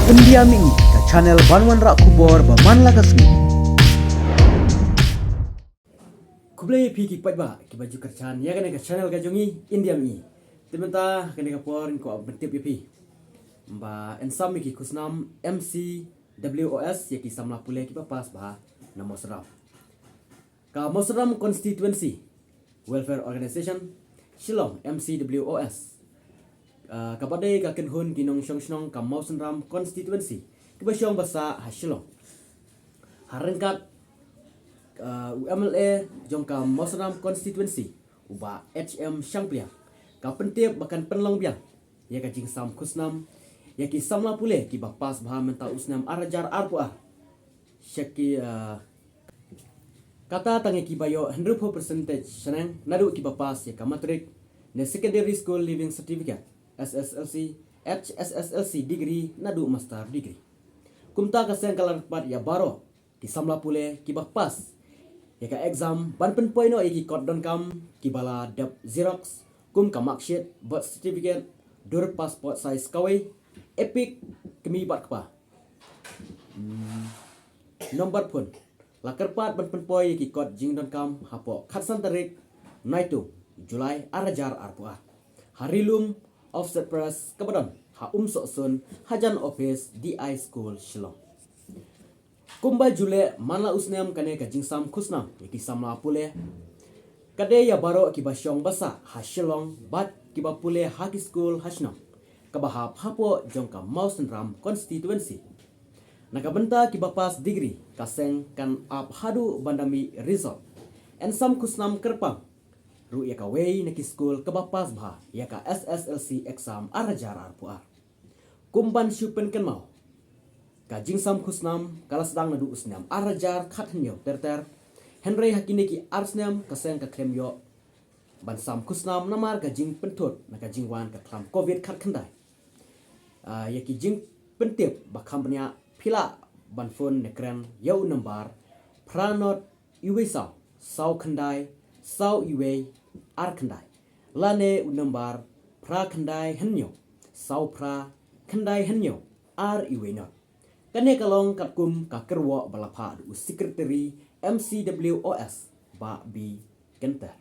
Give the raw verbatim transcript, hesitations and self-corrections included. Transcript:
India Mihngi, ka channel ban wanrah khubor ba man la ka sngi. Khublei ïa phi ki paidbah kiba ju kyrshan ïa kane ka channel ka jong ngi India Mihngi. Te mynta kane ka por ngi kwah ban pyntip ïa phi ba yn sam ïa ki khusnam M C W O S ïa ki samla pule kiba pass bha na Mawsynram. Ka Mawsynram Constituency Welfare Organization Shillong, M C W O S, ah, kaba dei ka kynhun ki nongshong shnong ka Mawsynram Constituency kiba shong ba sah ha Shillong, ha ryngkat, ah, u M L A jong ka Mawsynram Constituency, u Bah H M Shangpliang, ka pyntip ba kan pynlong biang ïa ka jingsam khusnam ïa ki samla pule kiba pass bha mynta u snem ar hajar arphew ar. Sha ki, ah, kata tang ïa kiba ïoh hynriewphew percentage shaneng naduh kiba pass ïa ka matric ne Secondary School Leaving Certificate, S S L C, H S S L C degree naduh master degree. Kumta ka seng ka la kyrpad ïa baroh ki samla pule kiba pass ïa ka exam ban pynpoi noh ïa ki kot donkam kiba la dep xerox, kum ka marksheet, birth certificate, dur passport size kawei, EPIC, kmie bad kpa, hmm, number phone. La kyrpad ban pynpoi ïa ki kot jingdonkam hapoh khatsan tarik Naitung, July, ar hajar arphew ar, ha Ri Lum Offset Press kaba don ha Umsohsun, hajan office D I School Shillong. Kumba ju leh man la u snem, kane ka jingsam khusnam ïa ki samla pule ka dei ïa baroh kiba shong ba sah ha Shillong bad kiba pule ha ki skul ha shnong kaba hap hapoh jong ka Mawsynram Constituency. Na ka bynta kiba pass degree, ka seng kan ap haduh ban da mih result. Yn sam khusnam kyrpang ruh ïa kawei na ki skul kaba pass bha ïa ka S S L C exam ar hajar arphew ar. Kum ban shu pynkynmaw, ka jingsam khusnam ka la sdang naduh u snem ar hajar khathynñiew ter ter. Hynrei ha kine ki ar snem ka seng ka khlem ïoh ban sam khusnam namar ka jingpynthut na ka jingwan ka khlam covid khatkhyndai. Ah, ïa ki jingpyntip ba kham bniah, phi lah ban phone ne kren ïa u number phra not iwei saw, saw khyndai, saw iwei, ar khyndai, lane u number phra khyndai hynñiew, saw phra, khyndai hynñiew, ar iwei not. Kane ka long katkum ka kyrwoh ba la phah da u Secretary M C W O S, Bah B Kynter.